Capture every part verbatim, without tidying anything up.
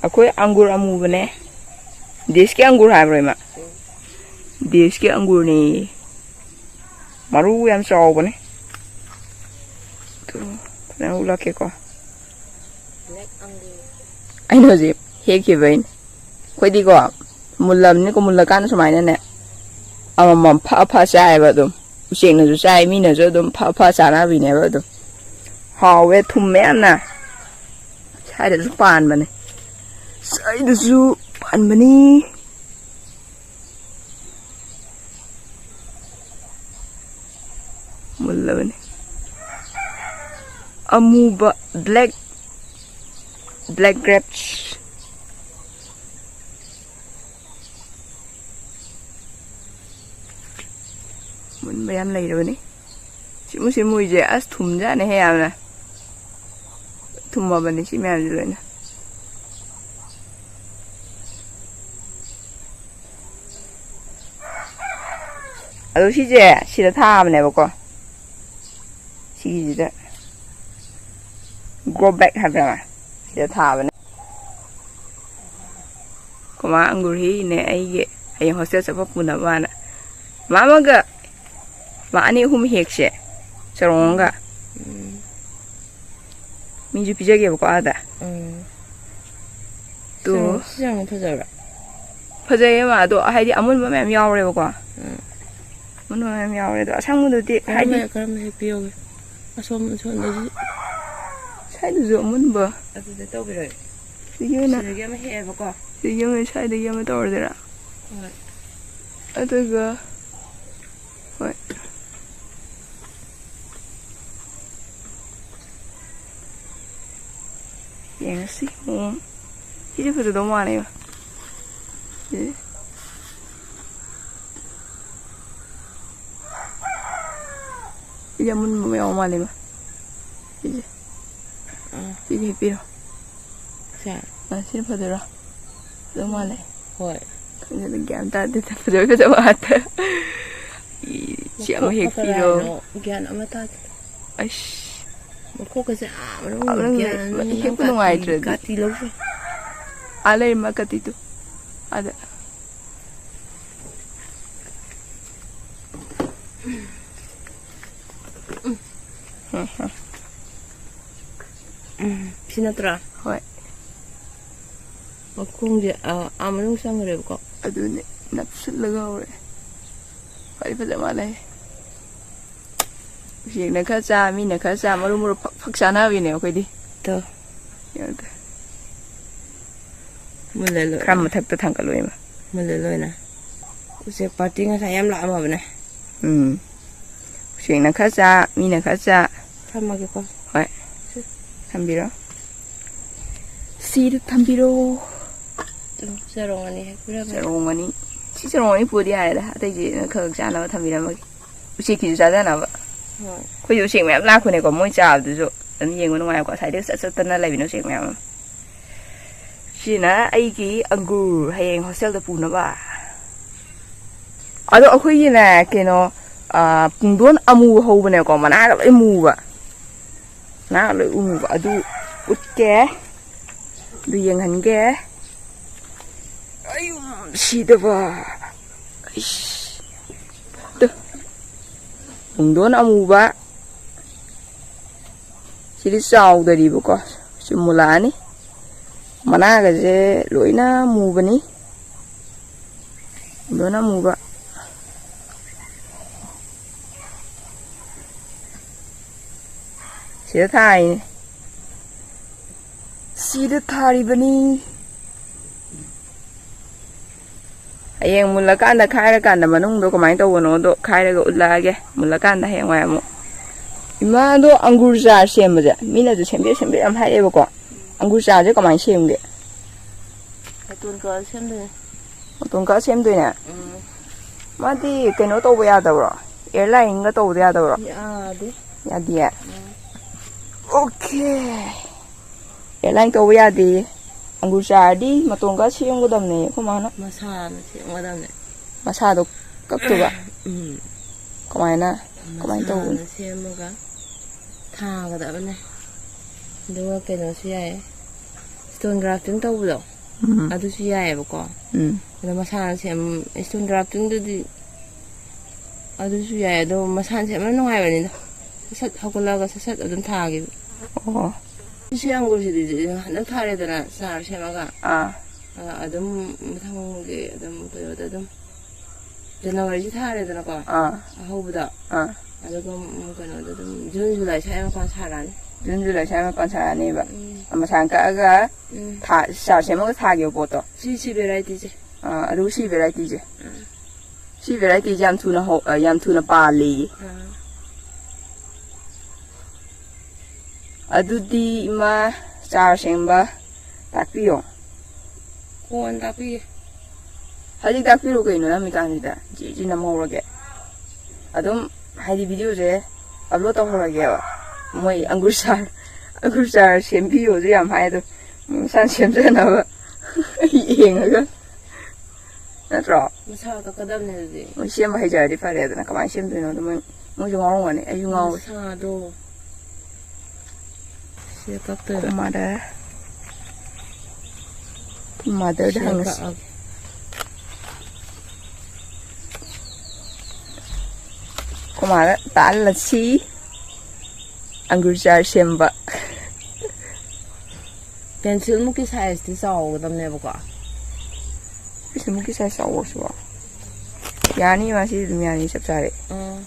ꯑꯩꯈꯣꯏ ꯑꯪꯒꯨꯔ ꯑꯃꯨꯕꯅꯦ꯫ ꯗꯦꯁꯀꯤ ꯑꯪꯒꯨꯔ ꯍꯥꯏꯕ꯭ꯔꯣ, ꯏꯃꯥ? ꯗꯦꯁꯀꯤ ꯑꯪꯒꯨꯔꯅꯦ꯫ ꯃꯔꯨ ꯌꯥꯝ ꯆꯥꯎꯕꯅꯦ꯫ ꯇꯨ, ꯐꯖꯅ ꯎꯠꯂꯛꯀꯦꯀꯣ꯫ ꯑꯩꯅ ꯍꯧꯖꯤꯛ ꯍꯦꯛꯈꯤꯕꯩꯅꯦ꯫ ꯑꯩꯈꯣꯏꯗꯤꯀꯣ, ꯃꯨꯜꯂꯕꯅꯤꯀꯣ, ꯃꯨꯜꯂꯀꯥꯟꯗ ꯁꯨꯃꯥꯏꯅꯅꯦ, ꯑꯃꯃꯝ ꯐ ꯐ ꯆꯥꯏꯌꯦꯕ ꯑꯗꯨꯝ꯫ ꯎꯆꯦꯛꯅꯁꯨ ꯆꯥꯏ, ꯃꯤꯅꯁꯨ ꯑꯗꯨꯝ ꯐ ꯐ ꯆꯥꯅꯕꯤꯅꯦꯕ ꯑꯗꯨꯝ꯫ ꯍꯥꯎꯋꯦ, ꯊꯨꯝꯃꯦ ꯌꯥꯝꯅ꯫ ꯁ꯭ꯋꯥꯏꯗꯁꯨ ꯄꯥꯟꯕꯅꯦ꯫ ꯁ꯭ꯋꯥꯏꯗꯁꯨ ꯄꯥꯟꯕꯅꯤ꯫ ꯃꯨꯜꯂꯕꯅꯤ꯫ ꯑꯃꯨꯕ, black, black grapes꯫ ꯃꯨꯟꯕ ꯌꯥꯝ ꯂꯩꯔꯕꯅꯤ꯫ ꯁꯤꯃꯨ ꯁꯤꯃꯨꯏꯁꯦ ꯑꯁ ꯊꯨꯝꯖꯥꯠꯅꯦꯍꯦ ꯌꯥꯝꯅ꯫ ꯊꯨꯝꯃꯕꯅꯤ ꯁꯤ ꯃꯌꯥꯝꯁꯦ ꯂꯣꯏꯅ꯫ ꯑꯗꯣ ꯁꯤꯁꯦ ꯁꯤꯗ ꯊꯥꯕꯅꯦꯕꯀꯣ꯫ ꯁꯤꯒꯤꯁꯤꯗ grow bag ꯍꯥꯏꯕ꯭ꯔꯥ? ꯁꯤꯗ ꯊꯥꯕꯅꯦ꯫ ꯀꯃꯥ ꯑꯪꯒꯨꯔ ꯍꯦꯛꯏꯅꯦ ꯑꯩꯒꯤ ꯍꯌꯦꯡ hostel ꯆꯠꯄ ꯄꯨꯅꯕꯅ꯫ ꯃꯥ ꯑꯃꯒ, ꯃꯥ ꯑꯅꯤ ꯑꯍꯨꯝ ꯍꯦꯛꯁꯦ꯫ ꯆꯔꯣꯡꯒ꯫ ꯎꯝ꯫ ꯃꯤꯁꯨ ꯄꯤꯖꯒꯦꯕꯀꯣ ꯑꯥꯗ꯫ ꯎꯝ꯫ ꯇꯨ꯫ ꯆꯔꯣꯡ-, ꯁꯤ ꯆꯔꯣꯡ ꯐꯖꯕ꯭ꯔꯥ? ꯐꯖꯩꯌꯦ ꯃꯥ, ꯑꯗꯣ ꯍꯥꯏꯗꯤ ꯑꯃꯨꯟꯕ ꯃꯌꯥꯝ ꯌꯥꯎꯔꯦꯕꯀꯣ꯫ ꯎꯝ꯫ ꯑꯃꯨꯟꯕ ꯃꯌꯥꯝ ꯌꯥꯎꯔꯦ, ꯑꯗꯣ ꯑꯁꯪꯕꯗꯨꯗꯤ ꯍꯥꯏꯗꯤ ꯀꯔꯝꯕ, ꯀꯔꯝꯕ ꯍꯦꯛꯄꯤꯌꯣꯒꯦ? ꯑꯁꯣꯝ, ꯑꯁꯣꯝꯗꯁꯨ꯫ ꯁ꯭ꯋꯥꯏꯗꯁꯨ ꯑꯃꯨꯟꯕ꯫ ꯑꯗꯨꯗ ꯇꯧꯕꯤꯔꯣꯏ꯫ ꯁꯤꯒꯤ ꯑꯣꯏꯅ ꯁꯤꯗꯒꯤ ꯑꯃ ꯍꯦꯛꯑꯦꯕꯀꯣ꯫ ꯁꯤꯒꯤ ꯑꯣꯏꯅ ꯁ꯭ꯋꯥꯏꯗꯒꯤ ꯑꯃ ꯇꯧꯔꯁꯤꯔꯥ? ꯍꯣꯏ꯫ ꯑꯗꯨꯒ, ꯍꯣꯏ꯫ ꯌꯦꯡꯉꯁꯤ ꯃꯑꯣꯡ꯫ ꯁꯤꯁꯦ ꯐꯖꯗꯧ ꯃꯥꯜꯂꯦꯕ꯫ ꯁꯤꯁꯦ꯫ ꯁꯤꯁꯦ ꯑꯃꯨꯟꯕ ꯌꯥꯎ ꯃꯥꯜꯂꯦꯕ꯫ ꯁꯤꯁꯦ꯫ ꯑꯥ꯫ ꯁꯤꯁꯦ ꯍꯦꯛꯄꯤꯔꯣ꯫ ꯁꯦ꯫ ꯑꯥ, ꯁꯤꯅ ꯐꯗꯣꯏꯔꯣ? ꯐꯖꯗꯧ ꯃꯥꯜꯂꯦ꯫ ꯍꯣꯏ꯫ ꯈꯪꯗꯦꯗ, ꯒ꯭ꯌꯥꯟ ꯇꯥꯗꯦꯗ꯫ ꯐꯖꯕ ꯐꯖꯕ ꯉꯥꯛꯇ꯫ ꯁꯤ ꯑꯃ ꯃꯈꯣꯛꯅ ꯍꯦꯛꯄꯤꯔꯣ꯫ ꯀꯗꯥꯏꯅꯣ? ꯒ꯭ꯌꯥꯟ ꯑꯃ ꯇꯥꯗꯦ꯫ ꯑꯩꯁ꯫ ꯃꯈꯣꯛꯀꯁꯦ ꯑꯥ ꯃꯅꯨꯡ ꯑꯥ ꯃꯅꯨꯡ ꯒ꯭ꯌꯥꯟ ꯂꯩ-, ꯃꯅꯨꯡ ꯍꯦꯛꯄ ꯀꯥꯇꯤ, ꯅꯨꯡꯉꯥꯏꯇ꯭ꯔꯗꯤ꯫ ꯀꯥꯇꯤ ꯂꯧꯁꯦ꯫ ꯑꯥ ꯂꯩꯔꯝꯕ ꯀꯇꯤꯗꯨ ꯑꯗ꯫ ꯎꯝ, ꯁꯤ ꯅꯠꯇ꯭ꯔꯥ? ꯍꯣꯏ꯫ ꯃꯈꯣꯡꯁꯦ, ꯑꯥ, ꯑꯥ ꯃꯅꯨꯡ ꯆꯪꯈ꯭ꯔꯦꯕꯀꯣ꯫ ꯑꯗꯨꯅꯦ, ꯅꯞꯁꯤꯜꯂꯒ ꯍꯧꯔꯦ꯫ ꯐꯗꯤ ꯐꯖ ꯃꯥꯜꯂꯦ꯫ ꯎꯆꯦꯛꯅ ꯈꯔ ꯆꯥ, ꯃꯤꯅ ꯈꯔ ꯆꯥ, ꯃꯔꯨ ꯃꯔꯨ ꯐꯛ ꯐꯛ ꯆꯥꯅꯕꯤꯅꯦ ꯑꯩꯈꯣꯏꯗꯤ꯫ ꯇꯣ꯫ ꯌꯦꯡꯉꯨꯗ꯫ ꯃꯨꯜꯂꯦ ꯂꯣꯏ꯫ ꯈꯔ ꯃꯊꯛꯇ ꯊꯥꯡꯒꯠꯂꯣ ꯏꯃꯥ꯫ ꯃꯨꯜꯂꯦ ꯂꯣꯏꯅ꯫ ꯎꯆꯦꯛ ꯄꯥꯔꯇꯤ ꯉꯁꯥꯏ ꯌꯥꯝ ꯂꯥꯛꯑꯝꯃꯕꯅꯦ꯫ ꯎꯝ꯫ ꯎꯆꯦꯛꯅ ꯈꯔ ꯆꯥ, ꯃꯤꯅ ꯈꯔ ꯆꯥ꯫ ꯊꯝꯃꯒꯦꯀꯣ꯫ ꯍꯣꯏ꯫ ꯊꯝꯕꯤꯔꯣ꯫ ꯁꯤꯗ ꯊꯝꯕꯤꯔꯣ꯫ ꯆꯔꯣꯡ ꯑꯅꯤ ꯍꯦꯛ ꯄꯤꯔꯝꯃꯦ꯫ ꯆꯔꯣꯡ ꯑꯅꯤ꯫ ꯁꯤ ꯆꯔꯣꯡ ꯑꯅꯤ ꯄꯨꯔꯗꯤ ꯌꯥꯔꯦꯗ꯫ ꯑꯇꯩꯁꯦ ꯈꯔ ꯈꯔ ꯆꯥꯅꯕ ꯊꯝꯕꯤꯔꯝꯃꯒꯦ꯫ ꯎꯆꯦꯛꯀꯤꯁꯨ ꯆꯥꯖꯅꯕ꯫ ꯍꯣꯏ꯫ ꯑꯩꯈꯣꯏꯁꯨ ꯎꯆꯦꯛ ꯃꯌꯥꯝ ꯂꯥꯛꯄꯅꯦꯀꯣ꯫ ꯃꯣꯏ ꯆꯥꯕꯗꯨꯁꯨ ꯑꯗꯨꯝ ꯌꯦꯡꯕ ꯅꯨꯡꯉꯥꯏꯀꯣ꯫ ꯉꯁꯥꯏꯗꯒꯤ ꯆꯠ ꯆꯠꯇꯅ ꯂꯩꯕꯅꯦ ꯎꯆꯦꯛ ꯃꯌꯥꯝ ꯑꯃ꯫ ꯁꯤꯅ ꯑꯩꯒꯤ ꯑꯪꯒꯨꯔ ꯍꯌꯦꯡ ꯍꯣꯁꯇꯦꯜꯗ ꯄꯨꯅꯕ꯫ ꯑꯗꯣ ꯑꯩꯈꯣꯏꯒꯤꯅꯦ, ꯀꯩꯅꯣ, ꯑ, ꯄꯨꯡꯗꯣꯟ ꯑꯃꯨꯕ ꯍꯧꯕꯅꯦꯀꯣ, ꯃꯅꯥꯒ ꯂꯣꯏ ꯃꯨꯕ꯫ ꯃꯅꯥꯒ ꯂꯣꯏ ꯃꯨꯕ꯫ ꯑꯗꯨ ꯎꯠꯀꯦ꯫ ꯑꯗꯨ ꯌꯦꯡꯍꯟꯒꯦ꯫ ꯑꯩ ꯁꯤꯗꯕ꯫ ꯑꯩꯁ꯫ ꯇꯨ꯫ ꯄꯨꯡꯗꯣꯟ ꯑꯃꯨꯕ꯫ ꯁꯤꯗꯤ ꯆꯥꯎꯗꯔꯤꯕꯀꯣ꯫ ꯁꯤ ꯃꯨꯜꯂꯛꯑꯅꯤ꯫ ꯃꯅꯥꯒꯁꯦ ꯂꯣꯏꯅ ꯃꯨꯕꯅꯤ꯫ ꯄꯨꯡꯗꯣꯟ ꯑꯃꯨꯕ꯫ ꯁꯤꯗ ꯊꯥꯏꯅꯦ꯫ ꯁꯤꯗ ꯊꯥꯔꯤꯕꯅꯤ꯫ ꯍꯌꯦꯡ ꯃꯨꯜꯂꯀꯥꯟꯗ, ꯈꯥꯏꯔꯀꯥꯟꯗ ꯃꯅꯨꯡꯗꯣ ꯀꯃꯥꯏꯅ ꯇꯧꯕꯅꯣꯗꯣ ꯈꯥꯏꯔꯒ ꯎꯠꯂꯛꯑꯒꯦ꯫ ꯃꯨꯜꯂꯀꯥꯟꯗ ꯍꯌꯦꯡꯋꯥꯏ ꯑꯃꯨꯛ꯫ ꯏꯃꯥꯗꯣ ꯑꯪꯒꯨꯔ ꯆꯥꯔ ꯁꯦꯝꯕꯁꯦ ꯃꯤꯅꯁꯨ ꯁꯦꯝꯕꯤꯌꯨ, ꯁꯦꯝꯕꯤꯌꯨ ꯌꯥꯝ ꯍꯥꯏꯔꯛꯑꯦꯕꯀꯣ꯫ ꯑꯪꯒꯨꯔ ꯆꯥꯔꯁꯦ ꯀꯃꯥꯏꯅ ꯁꯦꯝꯒꯦ? ꯃꯇꯣꯟ ꯀꯛꯑ ꯁꯦꯝꯗꯣꯏꯅꯦ꯫ ꯃꯇꯣꯟ ꯀꯛꯑ ꯁꯦꯝꯗꯣꯏꯅꯦ? ꯎꯝ꯫ ꯃꯥꯗꯤ ꯀꯩꯅꯣ ꯇꯧꯕ ꯌꯥꯗꯕ꯭ꯔꯣ? ꯑꯦꯌꯔ ꯂꯥꯏꯟꯒ ꯇꯧꯕꯗ ꯌꯥꯗꯕ꯭ꯔꯣ? ꯌꯥꯗꯦ꯫ ꯌꯥꯗꯤꯌꯦ? ꯎꯝ꯫ ꯑꯣꯀꯦ꯫ ꯑꯦꯌꯔ ꯂꯥꯏꯟ ꯇꯧꯕ ꯌꯥꯗꯦꯌꯦ꯫ ꯑꯪꯒꯨꯔ ꯆꯥꯔꯗꯤ ꯃꯇꯣꯟ ꯀꯛꯑ ꯁꯦꯝꯒꯗꯕꯅꯦ ꯑꯩꯈꯣꯏ ꯃꯥꯅ꯫ ꯃꯁꯥꯅ ꯁꯦꯝꯒꯗꯕꯅꯦ꯫ ꯃꯁꯥꯗꯣ ꯀꯛꯇꯣꯏꯕ? ꯎꯝ꯫ ꯀꯃꯥꯏꯅ? ꯀꯃꯥꯏꯅ ꯇꯧꯕꯅꯣ? ꯃꯁꯥꯅ ꯁꯦꯝꯃꯒ ꯊꯥꯒꯗꯕꯅꯦ꯫ ꯑꯗꯨꯒ ꯀꯩꯅꯣꯁꯨ ꯌꯥꯏꯌꯦ꯫ ꯁ꯭ꯇꯣꯟ ꯒ꯭ꯔꯥꯐꯇꯤꯡ ꯇꯧꯕꯗꯣ꯫ ꯎꯝ꯫ ꯑꯗꯨꯁꯨ ꯌꯥꯏꯑꯕꯀꯣ꯫ ꯎꯝ꯫ ꯑꯗꯣ ꯃꯁꯥꯅ ꯁꯦꯝ, stone craftingꯗꯨꯗꯤ ꯑꯗꯨꯁꯨ ꯌꯥꯏ, ꯑꯗꯣ ꯃꯁꯥꯅ ꯁꯦꯝꯕ ꯅꯨꯡꯉꯥꯏꯕꯅꯤꯗ꯫ ꯁꯠ ꯁꯠ ꯍꯧꯒꯠꯂꯒ ꯁꯠ ꯁꯠ ꯑꯗꯨꯝ ꯊꯥꯈꯤꯕ꯫ ꯑꯣ꯫ ꯁꯤ ꯑꯪꯒꯨꯔꯁꯤꯗꯤ ꯍꯟꯗꯛ ꯊꯥꯔꯦꯗꯅ ꯆꯥꯔ ꯁꯦꯝꯃꯒ꯫ ꯑꯥ꯫ ꯑ, ꯑꯗꯨꯝ ꯃꯊꯪꯒꯤ ꯑꯗꯨꯝ ꯀꯩꯅꯣꯗ ꯑꯗꯨꯝ ꯖꯅꯋꯥꯔꯤꯁꯤ ꯊꯥꯔꯦꯗꯅꯀꯣ꯫ ꯑꯥ꯫ ꯑꯍꯧꯕꯗ꯫ ꯑꯥ꯫ ꯑꯗꯨꯒ ꯑꯃꯨꯛ ꯀꯩꯅꯣꯗ ꯑꯗꯨꯝ ꯖꯨꯟ ꯖꯨꯂꯥꯏ ꯁ꯭ꯋꯥꯏ ꯃꯄꯥ ꯁꯥꯔꯛꯑꯅꯤ꯫ ꯖꯨꯟ ꯖꯨꯂꯥꯏ ꯁ꯭ꯋꯥꯏ ꯃꯄꯥ ꯁꯥꯔꯛꯑꯅꯦꯕ꯫ ꯎꯝ꯫ ꯃꯁꯥꯅ ꯀꯛꯑꯒ ꯎꯝ꯫ ꯊꯥ, ꯆꯥꯔ ꯁꯦꯝꯃꯒ ꯊꯥꯈꯤꯕ ꯄꯣꯠꯇꯣ꯫ ꯁꯤ, ꯁꯤ varietyꯁꯦ꯫ ꯑꯥ, ꯑꯗꯨ ꯁꯤ varietyꯁꯦ꯫ ꯎꯝ꯫ ꯁꯤ varietyꯁꯦ ꯌꯥꯝ ꯊꯨꯅ ꯍꯧ-, ꯑ, ꯌꯥꯝ ꯊꯨꯅ ꯄꯥꯜꯂꯦꯌꯦ꯫ ꯑꯥ꯫ ꯑꯗꯨꯗꯤ ꯏꯃꯥ, ꯆꯥꯔ ꯁꯦꯝꯕ ꯇꯥꯛꯄꯤꯌꯣ꯫ ꯀꯣꯟ ꯇꯥꯛꯄꯤꯒꯦ꯫ ꯍꯧꯖꯤꯛ ꯇꯥꯛꯄꯤꯔꯣ ꯀꯩꯅꯣ, ꯅꯝꯃꯤꯀꯥꯟꯁꯤꯗ ꯖꯤ ꯖꯤ ꯅꯝꯍꯧꯔꯒꯦ꯫ ꯑꯗꯨꯝ ꯍꯥꯏꯗꯤ videoꯁꯦ upload ꯇꯧꯍꯧꯔꯒꯦꯕ꯫ ꯃꯣꯏ ꯑꯪꯒꯨꯔ ꯆꯥꯔ, ꯑꯪꯒꯨꯔ ꯆꯥꯔ ꯁꯦꯝꯕꯤꯌꯣꯁꯨ ꯌꯥꯝ ꯍꯥꯏ, ꯑꯗꯣ ꯃꯁꯥꯅ ꯁꯦꯝꯖꯅꯕ ꯌꯦꯡꯉꯒ꯫ ꯅꯠꯇ꯭ꯔꯣ? ꯃꯁꯥ ꯀꯛꯀꯗꯕꯅꯦ ꯑꯗꯨꯗꯤ꯫ ꯃꯣꯏ ꯁꯦꯝꯕ ꯍꯩꯖꯔꯗꯤ ꯐꯔꯦꯗꯅ, ꯀꯃꯥꯏꯅ ꯁꯦꯝꯗꯣꯏꯅꯣꯗꯣ ꯃꯣꯏ, ꯃꯣꯏꯁꯨ ꯉꯥꯎꯔꯝꯒꯅꯤ, ꯑꯩꯁꯨ ꯉꯥꯎꯔꯦ꯫ ꯃꯁꯥꯗꯣ ꯁꯤꯗ ꯀꯛꯇꯣꯏꯕ꯫ ꯑꯩꯈꯣꯏ mother, ꯑꯩꯈꯣꯏ motherꯗ ꯁꯤꯗ ꯍꯪꯉꯁꯤ꯫ ꯀꯛꯑꯒꯦ꯫ ꯑꯩꯈꯣꯏ ꯃꯥꯗ ꯇꯥꯍꯜꯂꯁꯤ꯫ ꯑꯪꯒꯨꯔ ꯆꯥꯔ ꯁꯦꯝꯕ꯫ Pencil ꯃꯨꯛꯀꯤ sizeꯇꯤ ꯆꯥꯎꯒꯗꯕꯅꯦꯕꯀꯣ꯫ Pencil ꯃꯨꯛꯀꯤ size ꯆꯥꯎꯕꯁꯤꯕꯣ? ꯌꯥꯅꯤ, ꯃꯥꯁꯤ ꯑꯗꯨꯝ ꯌꯥꯅꯤ, ꯆꯞ ꯆꯥꯔꯦ꯫ ꯎꯝ꯫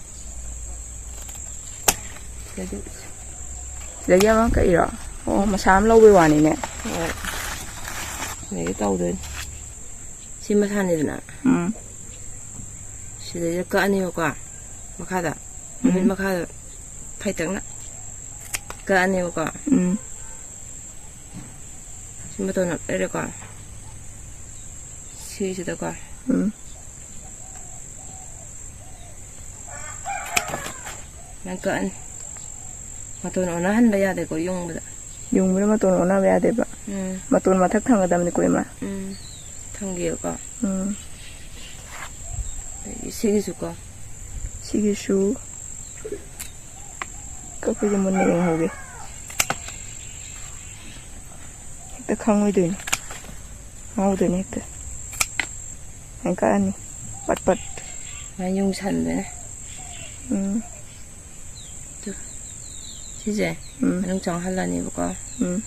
ꯁꯤꯗꯒꯤ ꯁꯤꯗꯒꯤ ꯑꯃ ꯀꯛꯏꯔꯣ? ꯑꯣ, ꯃꯁꯥ ꯑꯃ ꯂꯧꯕꯩ ꯋꯥꯅꯤꯅꯦ꯫ ꯍꯣꯏ꯫ ꯁꯤꯗꯒꯤ ꯇꯧꯗꯣꯏꯅꯤ꯫ ꯁꯤ ꯃꯁꯥꯅꯤꯗꯅ꯫ ꯎꯝ꯫ ꯁꯤꯗꯩꯗ ꯀꯛꯑꯅꯦꯕꯀꯣ꯫ ꯃꯈꯥꯗ꯫ ꯅꯨꯃꯤꯠ ꯎꯝ꯫ ꯃꯈꯥꯗ ꯐꯩꯇꯛꯅ ꯀꯛꯑꯅꯦꯕꯀꯣ꯫ ꯎꯝ꯫ ꯁꯤ ꯃꯇꯣꯟ ꯂꯩꯔꯦꯀꯣ꯫ ꯁꯤꯁꯤꯗꯀꯣ꯫ ꯎꯝ꯫ ꯅꯪ ꯀꯛꯑꯅꯤ꯫ ꯃꯇꯣꯟ ꯑꯣꯟꯅꯍꯟꯕ ꯌꯥꯗꯦꯀꯣ ꯌꯨꯡꯕꯗ꯫ ꯌꯨꯡꯕꯗ ꯃꯇꯣꯟ ꯑꯣꯟꯅꯕ ꯌꯥꯗꯦꯕ꯫ ꯎꯝ꯫ ꯃꯇꯣꯟ ꯃꯊꯛ ꯊꯪꯒꯗꯕꯅꯤꯀꯣ, ꯏꯃꯥ꯫ ꯎꯝ꯫ ꯊꯝꯒꯦꯕꯀꯣ꯫ ꯎꯝ꯫ ꯑꯗꯒꯤ ꯁꯤꯒꯤꯁꯨꯀꯣ꯫ ꯁꯤꯒꯤꯁꯨ ꯀꯛꯄꯁꯦ ꯃꯨꯟꯅ ꯌꯦꯡꯍꯧꯒꯦ꯫ ꯍꯦꯛꯇ ꯈꯪꯉꯣꯏꯗꯣꯏꯅꯤ꯫ ꯉꯥꯎꯗꯣꯏꯅꯦ ꯍꯦꯛꯇ꯫ ꯍꯦꯟꯀꯠꯂꯅꯤ꯫ ꯄꯠ ꯄꯠ꯫ ꯁꯨꯃꯥꯏꯅ ꯌꯨꯡꯁꯟꯗꯣꯏꯅꯦ꯫ ꯎꯝ꯫ ꯇꯨ꯫ ꯁꯤꯁꯦ ꯎꯝ꯫ ꯃꯅꯨꯡ ꯆꯪꯍꯜꯂꯅꯦꯕꯀꯣ꯫ ꯎꯝ꯫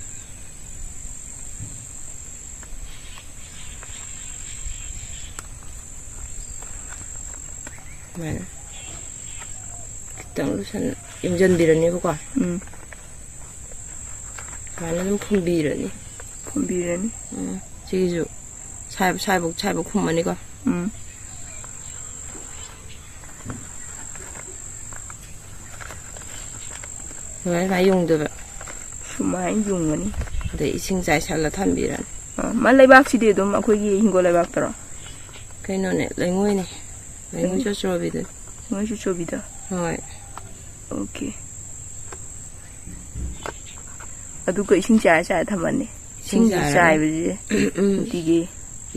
ꯁꯨꯃꯥꯏꯅ ꯈꯤꯇꯪ ꯂꯨꯁꯟ-, ꯌꯣꯝꯁꯤꯟꯕꯤꯔꯅꯦꯕꯀꯣ꯫ ꯎꯝ꯫ ꯁꯨꯃꯥꯏꯅ ꯑꯗꯨꯝ ꯐꯨꯝꯕꯤꯔꯅꯤ꯫ ꯐꯨꯝꯕꯤꯔꯅꯤ꯫ ꯎꯝ꯫ ꯁꯤꯒꯤꯁꯨ ꯁꯥꯏꯕ-, ꯁꯥꯏꯕ-, ꯁꯥꯏꯕ ꯈꯨꯝꯃꯅꯤꯀꯣ꯫ ꯎꯝ꯫ ꯁꯨꯃꯥꯏꯅ, ꯁꯨꯃꯥꯏꯅ ꯌꯨꯡꯗꯣꯏꯕ꯫ ꯁꯨꯃꯥꯏꯅ ꯌꯨꯡꯉꯅꯤ꯫ ꯑꯗꯩ ꯏꯁꯤꯡ ꯆꯥꯏꯁꯜꯂ ꯊꯝꯕꯤꯔꯅꯤ꯫ ꯑ, ꯃꯥ ꯂꯩꯕꯥꯛꯁꯤꯗꯤ ꯑꯗꯨꯝ ꯑꯩꯈꯣꯏꯒꯤ ꯍꯤꯡꯒꯣꯜ ꯂꯩꯕꯥꯛꯇꯔꯣ? ꯀꯩꯅꯣꯅꯦ, ꯂꯩꯉꯣꯏꯅꯦ꯫ ꯂꯩꯉꯣꯏ ꯎꯝ꯫ ꯆꯣꯠ ꯆꯣꯠꯕꯤꯗꯨꯅꯤ꯫ ꯂꯩꯉꯣꯏ ꯆꯣꯠ ꯆꯣꯠꯕꯤꯗꯣ? ꯍꯣꯏ꯫ ꯑꯣꯀꯦ꯫ ꯑꯗꯨꯒ ꯏꯁꯤꯡ ꯆꯥꯏꯔ ꯆꯥꯏꯔ ꯊꯝꯃꯅꯤ꯫ ꯏꯁꯤꯡ ꯏꯁꯤꯡꯁꯦ ꯆꯥꯏꯔꯅꯤ꯫ ꯆꯥꯏꯕꯁꯦ ꯎꯝ꯫ ꯅꯨꯡꯇꯤꯒꯤ꯫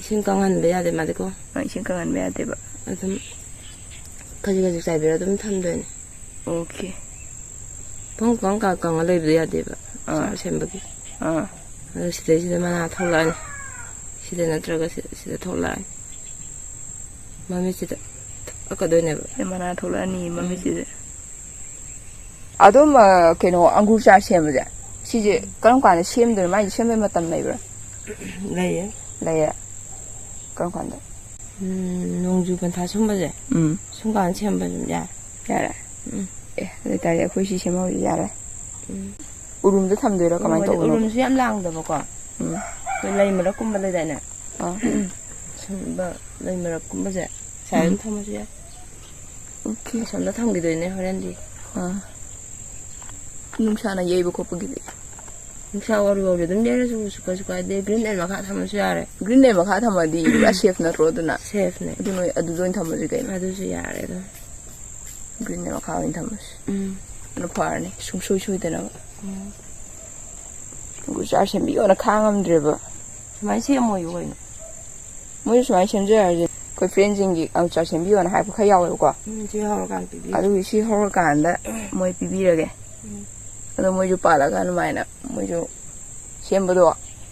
ꯏꯁꯤꯡ ꯀꯪꯍꯟꯕ ꯌꯥꯗꯦ ꯃꯥꯗꯤꯀꯣ꯫ ꯑ, ꯏꯁꯤꯡ ꯀꯪꯍꯟꯕ ꯌꯥꯗꯦꯕ꯫ ꯑꯗꯨꯝ ꯈꯖꯤꯛ ꯈꯖꯤꯛ ꯆꯥꯏꯕꯤꯔ ꯑꯗꯨꯝ ꯊꯝꯗꯣꯏꯅꯦ꯫ ꯑꯣꯀꯦ꯫ ꯄꯨꯡ ꯄꯨꯡ ꯀ-, ꯀꯪꯉ ꯂꯩꯕꯗꯣ ꯌꯥꯗꯦꯕ꯫ ꯑꯥ꯫ ꯆꯥꯔ ꯁꯦꯝꯕꯒꯤ꯫ ꯑꯥ꯫ ꯑꯗꯨ ꯁꯤꯗꯩꯁꯤꯗ ꯃꯅꯥ ꯊꯣꯛꯂꯛꯑꯅꯤ꯫ ꯁꯤꯗ ꯅꯠꯇ꯭ꯔꯒ ꯁꯤ-, ꯁꯤꯗ ꯊꯣꯛꯂꯛꯑꯅꯤ꯫ ꯃꯃꯤꯠꯁꯤꯗ ꯊꯛꯀꯗꯣꯏꯅꯦꯕ꯫ ꯁꯤ ꯃꯅꯥ ꯊꯣꯛꯂꯛꯑꯅꯤ ꯎꯝ꯫ ꯃꯃꯤꯠꯁꯤꯗ꯫ ꯑꯗꯨꯝ, ꯑ, ꯀꯩꯅꯣ, ꯑꯪꯒꯨꯔ ꯆꯥꯔ ꯁꯦꯝꯕꯁꯦ, ꯁꯤꯁꯦ ꯀꯔꯝ ꯀꯥꯟꯗ ꯁꯦꯝꯗꯣꯏꯅꯣ? ꯃꯥꯏꯁꯦ ꯁꯦꯝꯕꯩ ꯃꯇꯝ ꯂꯩꯕ꯭ꯔꯥ? ꯂꯩꯌꯦ꯫ ꯂꯩꯌꯦ꯫ ꯀꯔꯝ ꯀꯥꯟꯗ? ꯎꯝ, ꯅꯣꯡꯖꯨ ꯄꯟꯊꯥ ꯁꯨꯝꯕꯁꯦ꯫ ꯎꯝ꯫ ꯁꯨꯝ ꯀꯥꯟꯗ ꯁꯦꯝꯕ ꯑꯗꯨꯝ ꯌꯥꯏ꯫ ꯌꯥꯔꯦ? ꯎꯝ꯫ ꯑꯦ, ꯑꯗꯨ ꯑꯣꯏꯇꯥꯔꯗꯤ ꯑꯩꯈꯣꯏ ꯁꯤ ꯁꯦꯝꯍꯧꯔꯗꯤ ꯌꯥꯔꯦ꯫ ꯎꯝ꯫ ꯎꯔꯨꯝꯗ ꯊꯝꯗꯣꯏꯔꯣ? ꯀꯃꯥꯏꯅ ꯎꯔꯨꯝꯗꯗꯤ, ꯇꯧꯕꯅꯣ? ꯎꯔꯨꯝꯁꯨ ꯌꯥꯝ ꯂꯥꯡꯗꯕꯀꯣ꯫ ꯎꯝ꯫ ꯑꯩꯈꯣꯏ ꯂꯩ ꯃꯔꯛꯀꯨꯝꯕ ꯂꯩꯗꯥꯏꯅꯦ? ꯑꯥ꯫ ꯁꯨꯝꯕ ꯂꯩ ꯃꯔꯛꯀꯨꯝꯕꯁꯦ ꯁꯥꯏ ꯑꯗꯨꯝ ꯎꯝ꯫ ꯊꯝꯃꯁꯨ ꯌꯥꯏ꯫ ꯑꯣꯀꯦ꯫ ꯑꯁꯣꯝꯗ ꯊꯝꯈꯤꯗꯣꯏꯅꯦ ꯍꯣꯔꯦꯟꯗꯤ꯫ ꯑꯥ꯫ ꯅꯨꯡꯁꯥꯅ ꯌꯩꯕ ꯈꯣꯠꯄꯒꯤꯗꯤ? ꯅꯨꯡꯁꯥ ꯋꯥꯔꯤ ꯋꯥꯔꯤ ꯑꯗꯨꯝ ꯌꯩꯔꯁꯨ ꯀꯩꯁꯨ ꯀꯥꯏꯗꯦ꯫ Green net ꯃꯈꯥ ꯊꯝꯃꯁꯨ ꯌꯥꯔꯦ꯫ Green net ꯃꯈꯥ ꯊꯝꯃꯗꯤ ꯄꯨꯔꯥ safe ꯅꯠꯇ꯭ꯔꯣ ꯑꯗꯨꯅ? Safe ꯅꯦ꯫ ꯑꯗꯨ ꯅꯣꯏ ꯑꯗꯨꯗ ꯑꯣꯏꯅ ꯊꯝꯃꯁꯤ ꯀꯩꯅꯣ? ꯑꯗꯨꯁꯨ ꯌꯥꯔꯦ ꯑꯗꯨꯝ꯫ Green net ꯃꯈꯥ ꯑꯣꯏꯅ ꯊꯝꯃꯁꯤ꯫ ꯎꯝ꯫ ꯑꯗꯨꯅ ꯐꯔꯅꯤ꯫ ꯁꯨꯡꯁꯣꯏ ꯁꯣꯏꯗꯅꯕ꯫ ꯎꯝ꯫ ꯑꯪꯒꯨꯔ ꯆꯥꯔ ꯁꯦꯝꯕꯤꯌꯣꯅ ꯈꯥꯡꯉꯝꯗ꯭ꯔꯦꯕ꯫ ꯁꯨꯃꯥꯏꯅ ꯁꯦꯝꯃꯣꯌꯨ ꯀꯩꯅꯣ꯫ ꯃꯣꯏꯁꯨ ꯁꯨꯃꯥꯏꯅ ꯁꯦꯝꯖꯔꯁꯦ꯫ ꯑꯩꯈꯣꯏ friendꯁꯤꯡꯒꯤ ꯑꯪꯒꯨꯔ ꯆꯥꯔ ꯁꯦꯝꯕꯤꯌꯣꯅ ꯍꯥꯏꯕ ꯈꯔ ꯌꯥꯎꯋꯦꯕꯀꯣ꯫ ꯎꯝ, ꯁꯤ ꯍꯧꯔꯀꯥꯟꯗ ꯄꯤꯕꯤꯌꯨ꯫ ꯑꯗꯨꯒꯤ ꯁꯤ ꯍꯧꯔꯀꯥꯟꯗ ꯃꯣꯏ ꯄꯤꯕꯤꯔꯒꯦ꯫ ꯎꯝ꯫ ꯑꯗꯣ ꯃꯣꯏꯁꯨ ꯄꯥꯜꯂꯒ ꯑꯗꯨꯃꯥꯏꯅ ꯃꯣꯏꯁꯨ ꯁꯦꯝꯕꯗꯣ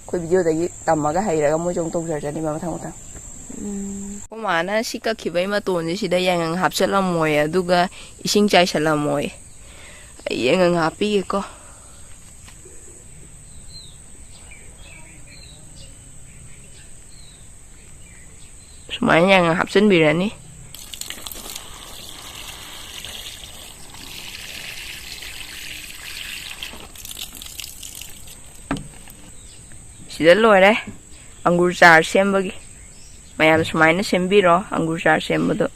ꯑꯩꯈꯣꯏ ꯚꯤꯗꯤꯑꯣꯗꯒꯤ ꯇꯝꯃꯒ ꯍꯩꯔꯒ ꯃꯣꯏꯁꯨ ꯑꯃꯨꯛ ꯇꯧꯖꯔꯖꯅꯤꯕ ꯃꯊꯪ ꯃꯊꯪ꯫ ꯎꯝ꯫ ꯑꯩꯈꯣꯏ ꯃꯥꯅ ꯁꯤ ꯀꯛꯈꯤꯕꯒꯤ ꯃꯇꯣꯟꯁꯦ ꯁꯤꯗ ꯌꯥꯏꯉꯪ ꯍꯥꯞꯆꯜꯂꯝꯃꯣꯏ, ꯑꯗꯨꯒ ꯏꯁꯤꯡ ꯆꯥꯏꯁꯜꯂꯝꯃꯣꯏ꯫ ꯑꯩ ꯌꯥꯏꯉꯪ ꯍꯥꯞꯄꯤꯒꯦꯀꯣ꯫ ꯁꯨꯃꯥꯏꯅ ꯌꯥꯏꯉꯪ ꯍꯥꯞꯆꯤꯟꯕꯤꯔꯅꯤ꯫ ꯁꯤꯗ ꯂꯣꯏꯔꯦ ꯑꯪꯒꯨꯔ ꯆꯥꯔ ꯁꯦꯝꯕꯒꯤ꯫ ꯃꯌꯥꯝ ꯁꯨꯃꯥꯏꯅ ꯁꯦꯝꯕꯤꯔꯣ ꯑꯪꯒꯨꯔ ꯆꯥꯔ ꯁꯦꯝꯕꯗꯣ꯫